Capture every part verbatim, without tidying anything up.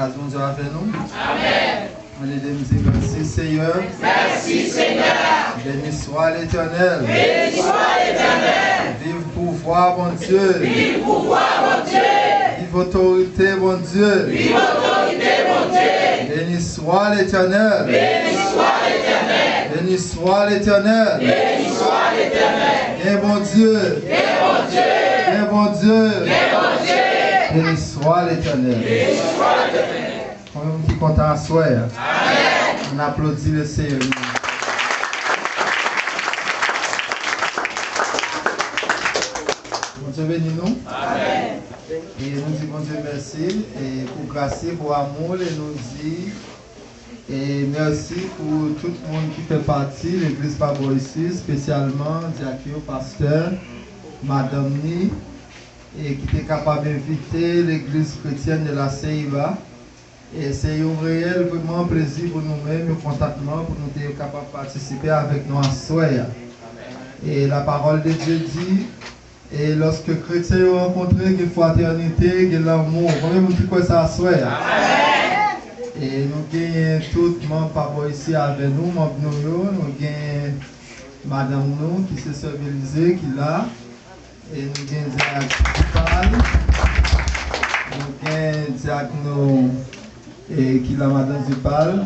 Gras Bondye avè nou. Amèn. Ann ede m di, mèsi, Seyè. Mèsi, Seyè. Béni soit l'Éternel. Béni soit l'Éternel. Vive pouvoir, Bondye. Vive pouvoir, Bondye. Vive autorité, Bondye. Vive autorité, Bondye. Béni soit l'Éternel. Béni soit l'Éternel. Béni soit l'Éternel. Béni soit l'Éternel. Gen Bondye. Gen Bondye. Gen Bondye. Gen Bondye. Béni soit l'Éternel. Béni soit l'Éternel. Konbyen moun ki kontan aswè a? Amèn. Ann aplodi Leseyè. Bondye beni nou. Amèn. E nou di Bondye mèsi, e pou gras li, pou amou l, e nou di, e mèsi pou tout moun ki fè pati legliz pa bò isi, espesyalman dyak yo, pastè, madanm ni, e ki te kapab envite Legliz Kretyèn de la Ceiba. E se yon reyèl vrèman plezi pou nou menm, yon kontantman pou nou te kapab patisipe avèk nou aswè a. E la parole de Dieu dit, e lòske kretyen yo rankontre, gen fratènite, gen lanmou. Konbyen moun ki kwè sa aswè a? E nou genyen tout manm pa bò isi avè nou, manm nou yo, nou gen madanm nou ki se sè Belize ki la. E nou gen dyak Dipal. Nou gen dyak nou, e, ki la, madanm Dipal.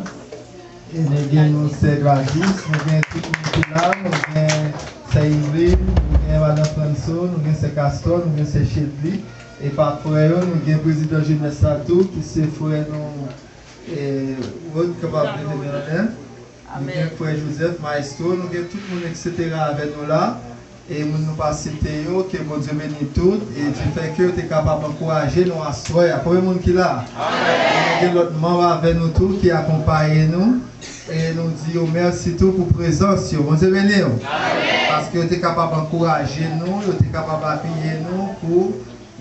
E nou gen nou sè Gladys, nou gen tout moun ki la, nou gen sè Yveline, nou gen madanm Franso, nou gen sè Castor, nou gen sè Chedly. E pa frè yo, nou gen prezidan jenès la tou, ki se frè nou, e, Rod, kapab leve men anlè. Nou gen frè Joseph, maestro, nou gen tout moun, etsetera avè nou la. E moun nou pa site yo, ke Bondye beni tout, e difè ke yo te kapab ankouraje nou aswè a. Konbyen moun ki la? E nou gen lòt manm avè nou tou ki akonpaye nou. E nou di yo mèsi tou pou prezans yo. Bondye beni yo. Paske yo te kapab ankouraje nou, yo te kapab apiye nou pou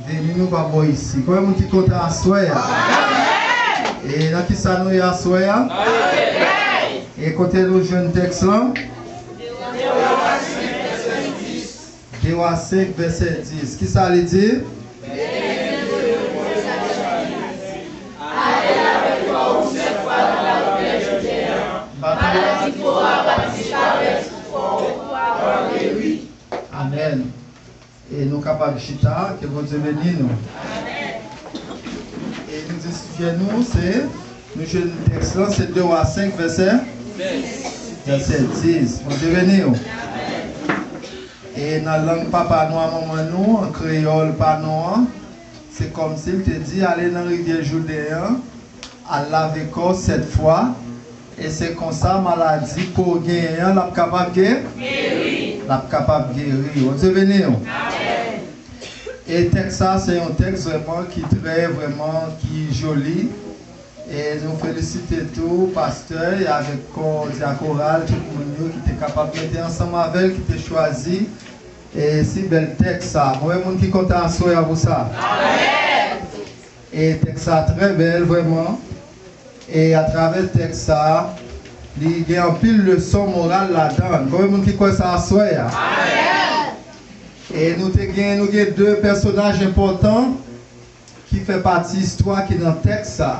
vini nou pa bò isi. Konbyen moun ki kontan aswè a? E nan ki sa nou ye aswè a? E kote nou jwenn tèks lan? De Wa senk, vèsè dis. Ki sa li di? Amèn. E nou kapab chita, ke Bondye beni nou. E nou di sijè nou, se, nou jwenn tèks lan, se de Wa senk, vèsè, vèsè dis. Bondye beni w. E nan lang papa nou a manman nou, an kreyòl pa nou an, se kòmsi l te di, ale nan rivyè Jouden an, al lave kò w sèt fwa, e se konsa maladi ke w genyen an, l ap kapab ge-, geri. L ap kapab geri. Bondye beni w. Amèn. E tèks sa, se yon tèks vrèman ki trè, vrèman ki joli. E nou felisite tou pastè e avèk kò dyakoral, tout moun yo ki te kapab mete ansanm avè l, ki te chwazi, e, si bèl tèks sa. Konbyen moun ki kontan aswè a pou sa? Amèn. E tèks sa trè bèl, vrèman. E atravè tèks sa, li gen anpil leson moral ladan l. Konbyen moun ki kwè sa aswè a? Amèn. E nou te gen, nou gen de pèsonaj enpòtan ki fè pati istwa ki nan tèks sa.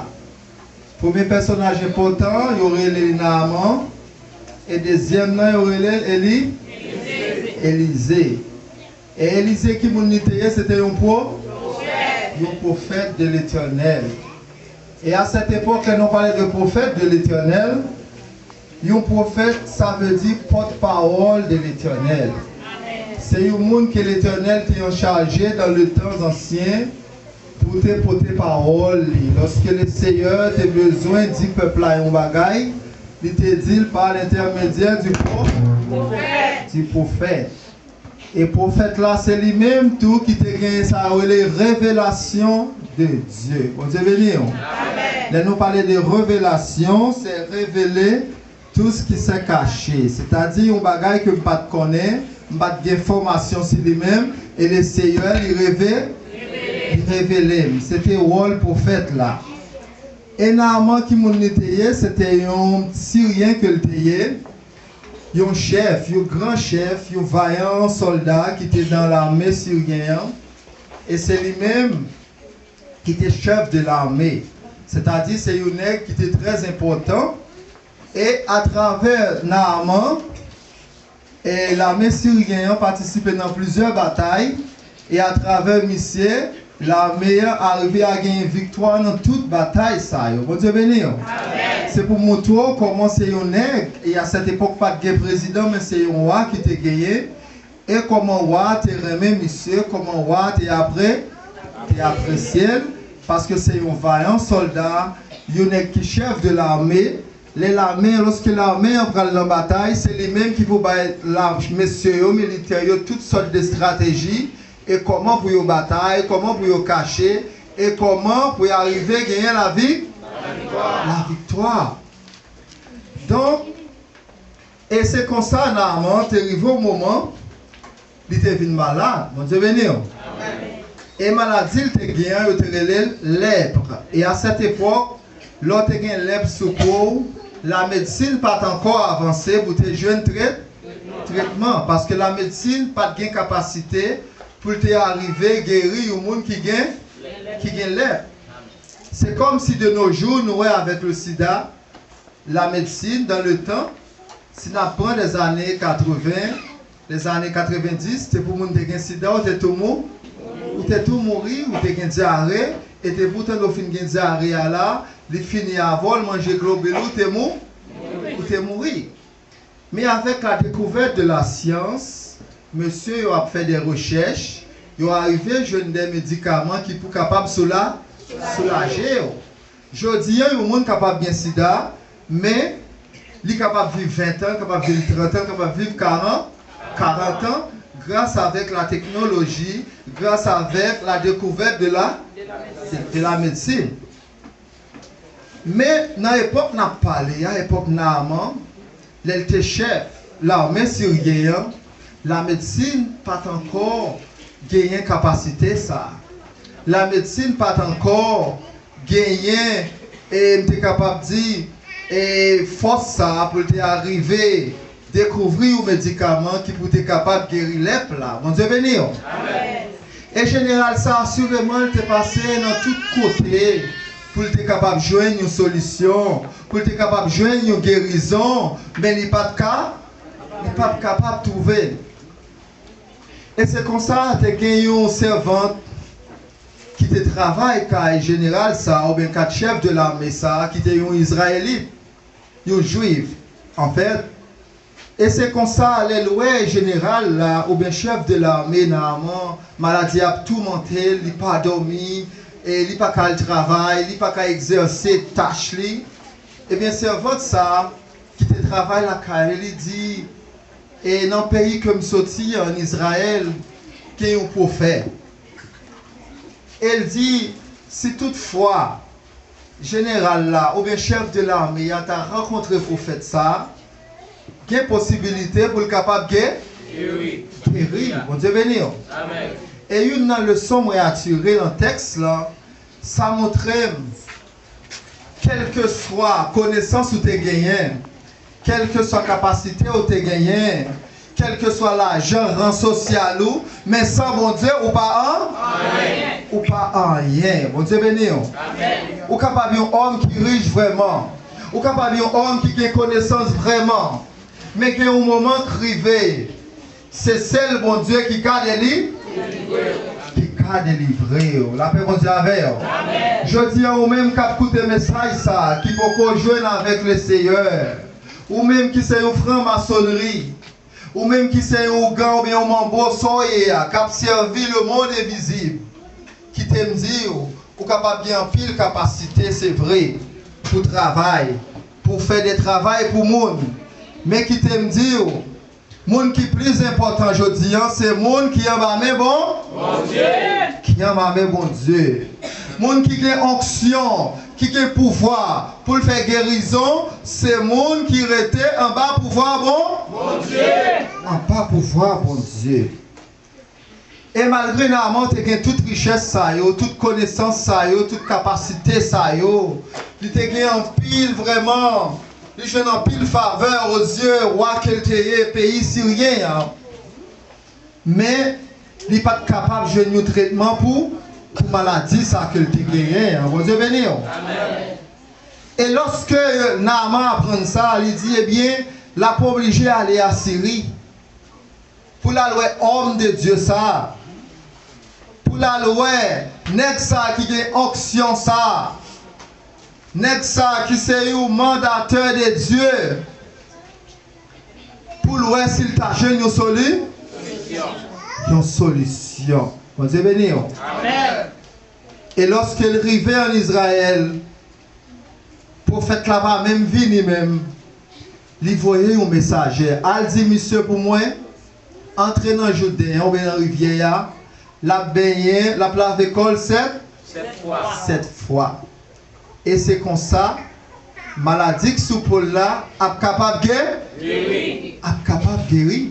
Premye pèsonaj enpòtan, yo rele li Naaman, e dezyèm nan, yo rele l Eli-, Elize. E Elize, ki moun li te ye? Se te yon pwo-, yon pwofèt de Letènèl. E a sèt epòk, lè nou pale de pwofèt de Letènèl, yon pwofèt, sa vle di pòtpawòl de Letènèl. Se yon moun ke Letènèl te anchaje dans les temps anciens pou te pote pawòl li. Lòske Leseyè te bezwen di pèp la yon bagay, li te di l pa lentèmedyè di pwo-, di pwofèt. E pwofèt la, se li menm tou ki te gen sa yo rele revelasyon de Dye. Bondye beni w. Amèn. Lè nou pale de revelasyon, se revele tout ce qui s'est caché. Sètadi, yon bagay ke m pa t konnen, m pa t gen enfòmasyon sou li menm, e Leseyè, li reve-, li revele m. Se te wòl pwofèt la. E Naaman, ki moun li te ye? Se te yon Siryen ke l te ye. Yon chèf, yon gran chèf, yon vayan sòlda ki te nan lame siryen an, e se li menm ki te chèf de lame. Sètadi, se yon nèg ki te trè enpòtan. E atravè Naaman, e lame siryen an patisipe nan plizyè batay. E atravè misye, lame an arive a genyen viktwa nan tout batay sa yo. Bondye beni w. Se pou montre w kòman se yon nèg, e a sèt epòk pa t gen prezidan, men se yon wa ki te genyen. E kòman wa te renmen misye, kòman wa te apre, te apresye l, paske se yon vayan sòlda, yon nèg ki chèf de lame. Lè lame, lòske lame an pral nan batay, se li menm ki pou bay la, mesye yo, militè yo, tout sòt de estrateji, e kòman pou yo batay, kòman pou yo kache, e kòman pou yo arive genyen lavi-, laviktwa. Donk, e se konsa Naaman te rive yon moman, li te vin malad. Bondye beni w. E maladi l te gen an, yo te rele l lèp. E a sèt epòk, lè w te gen lèp sou po w, lamedsin pa t ankò avanse pou te jwenn tret-, tretman, paske lamedsin pa t gen kapasite pou l te arive geri yon moun ki gen, ki gen lèp. Se kòm si de nos jours, nou wè avèk le sida, lamedsin, dans le temps, si n ap pran lèzane katreven, lèzane katrevendis, te pou moun te gen sida, ou te tou mou-, ou te tou mouri, ou te gen dyare, e te pou tann ou fin gen dyare a la, li fini avè w, l manje globil ou, te mou-, ou te mouri. Men avèk la dekouvèt de la syans, mesye yo ap fè de rechèch, yo arive jwenn de medikaman ki pou kapab soula-, soulaje yo. Jodi a, yon moun kapab gen sida, men li kapab viv ven tan, kapab viv trant an, kapab viv karan-, karant an, gras avèk la teknoloji, gras avèk la dekouvèt de la, de, de la medsin. Men nan epòk n ap pale a, epòk Naaman, lè l te chèf lame siryen an, lamedsin pa t ankò genyen kapasite sa a. Lamedsin pa t ankò genyen, e m te kapab di, e fòs sa a pou l te arive dekouvri yon medikaman ki pou te kapab geri lèp la. Bondye beni w. E jeneral sa, asireman, l te pase nan tout kote pou l te kapab jwenn yon solisyon, pou l te kapab jwenn yon gerizon, men li pa t ka, li pa t kapab twouve l. E se konsa, te gen yon sèvant ki te travay kay jeneral sa a, oubyen kay chèf de lame sa a, ki te yon Izrayelit, yon Jwif, anfèt. E se konsa, lè l wè jeneral la, oubyen chèf de lame Naaman, maladi ap toumante l, li pa dòmi, e li pa ka al travay, li pa ka egzèse tach li, ebyen, sèvant sa a, ki te travay lakay li, li di, e nan peyi ke m soti, ann Izrayèl, gen yon pwofèt. E l di, si toutfwa jeneral la oubyen chèf de lame a ta rankontre pwofèt sa a, gen posibilite pou l kapab ge-, geri. Bondye beni w. E youn nan leson mwen atire nan tèks lan, sa montre m kèlkeswa konesans ou te genyen, kèlkeswa kapasite ou te genyen, kèlkeswa lajan, ran sosyal ou, men san Bondye, ou pa an-, ou pa anyen. Bondye beni w. Ou kapab yon òm ki rich vrèman. Ou kapab yon òm ki gen konesans vrèman. Men gen yon moman k rive, se sèl Bondye ki ka deli-, ki ka delivre w. Lapè Bondye avè w. Jodi a, ou menm k ap koute mesaj sa a, ki poko jwenn avèk Leseyè, ou menm ki se yon franmasonri, ou menm ki se yon ougan oubyen yon manbo, sa w ye a, k ap sèvi lemonn envizib, kite m di w, ou kapab gen anpil kapasite, se vre, pou travay, pou fè de travay pou moun. Men kite m di w, moun ki plis enpòtan jodi a, se moun ki anba men Bon-, Bondye. Ki anba men Bondye. Moun ki gen onksyon, ki gen pouvwa pou l fè gerizon, se moun ki rete anba pouvwa Bon-, Bondye. Anba pouvwa Bondye. E malgre Naaman te gen tout richès sa yo, tout konesans sa yo, tout kapasite sa yo, li te gen anpil vrèman, li jwenn anpil favè o zye wa ke l te ye, peyi siryen an. Men, li pa t kapab jwenn yon tretman pou, pou maladi sa ke l te genyen an. Bondye beni w. E lòske Naaman aprann sa, li di, ebyen, l ap oblije ale Asiri pou l al wè òm de Dye sa a, pou l al wè nèg sa a ki gen onksyon sa a, nèg sa a ki se yon mandatè de Dye, pou l wè si l ta jwenn yon soli, yon solisyon. Bondye beni w. E lòske l rive ann Izrayèl, pwofèt la pa menm vini menm. Li voye yon mesaje. Al di misye pou mwen, antre nan Jouden an oubyen nan rivyè a, l ap benyen, l ap lave kò l sèt, sèt fwa. E se konsa, maladi k sou po l la ap kapab ge-, ap kapab geri.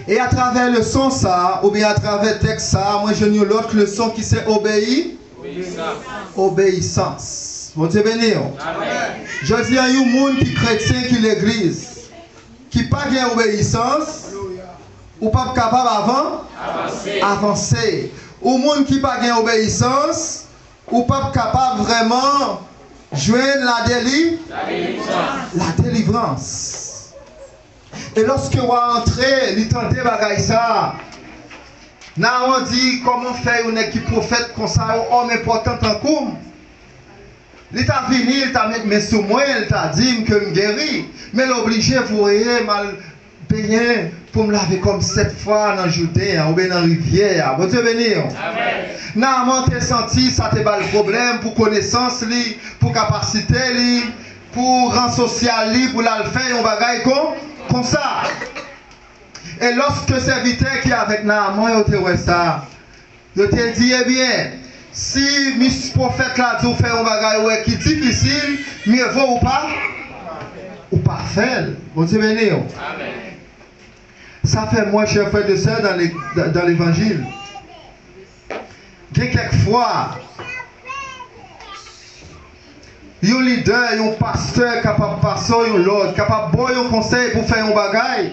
E atravè leson sa a, oubyen atravè tèks sa a, mwen jwenn yon lòt leson ki se obeyi-, obeyisans. Bondye beni w. Jodi a, yon moun ki kretyen, ki legliz, ki pa gen obeyisans, ou p ap kapab avan-, avanse. Yon moun ki pa gen obeyisans, ou p ap kapab vrèman jwenn ladeli-, ladelivrans. E lòske wa a antre, li tande bagay sa a. Naaman di, kòman fè yon nèg ki pwofèt konsa, yon òm enpòtan tankou m, li ta vini, li ta met men sou mwen, li ta di m ke m geri, men l oblije voye m al benyen pou m lave kò m sèt fwa nan Jouden an oubyen nan rivyè a. Bondye beni w. Naaman te santi sa te ba l pwoblèm pou konesans li, pou kapasite li, pou ran sosyal li, pou l al fè yon bagay kon, konsa. E lòske sèvitè ki avèk Naaman yo te wè sa, yo te di, ebyen, si mis pwofèt la di w fè yon bagay ou wè ki difisil, mye vo ou pa, ou pa fè l. Bondye beni w. Sa fè mwen, chè frè de sè dan le-, dan levanjil, gen kèk fwa, yon lidè, yon pastè kapab pase w yon lòd, kapab ba w yon konsèy pou fè yon bagay.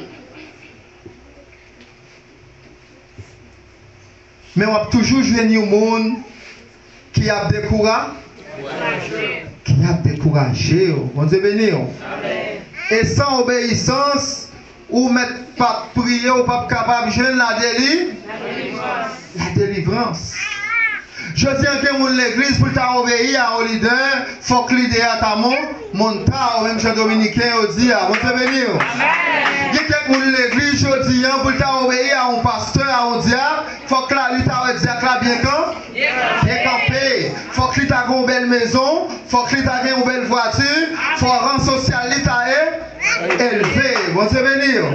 Men w ap toujou jwenn yon moun ki ap dekoura-, ki ap dekouraje w. Bondye beni w. E san obeyisans, ou mèt p ap priye, ou p ap kapab jwenn ladeli-, ladelivrans. Jodi a, gen moun legliz pou l ta obeyi a yon lidè, fòk lidè a ta mon-, monta, ou menm jan dominiken yo di a. Bondye beni w. Gen kèk moun legliz jodi a, pou l ta obeyi a yon pastè, a yon dyak, fòk la, li ta wè dyak la byen kan-, byen kanpe. Fòk li ta gen yon bèl mezon, fòk li ta gen yon bèl vwati, fòk ran sosyal li ta e-, elve. Bondye beni w.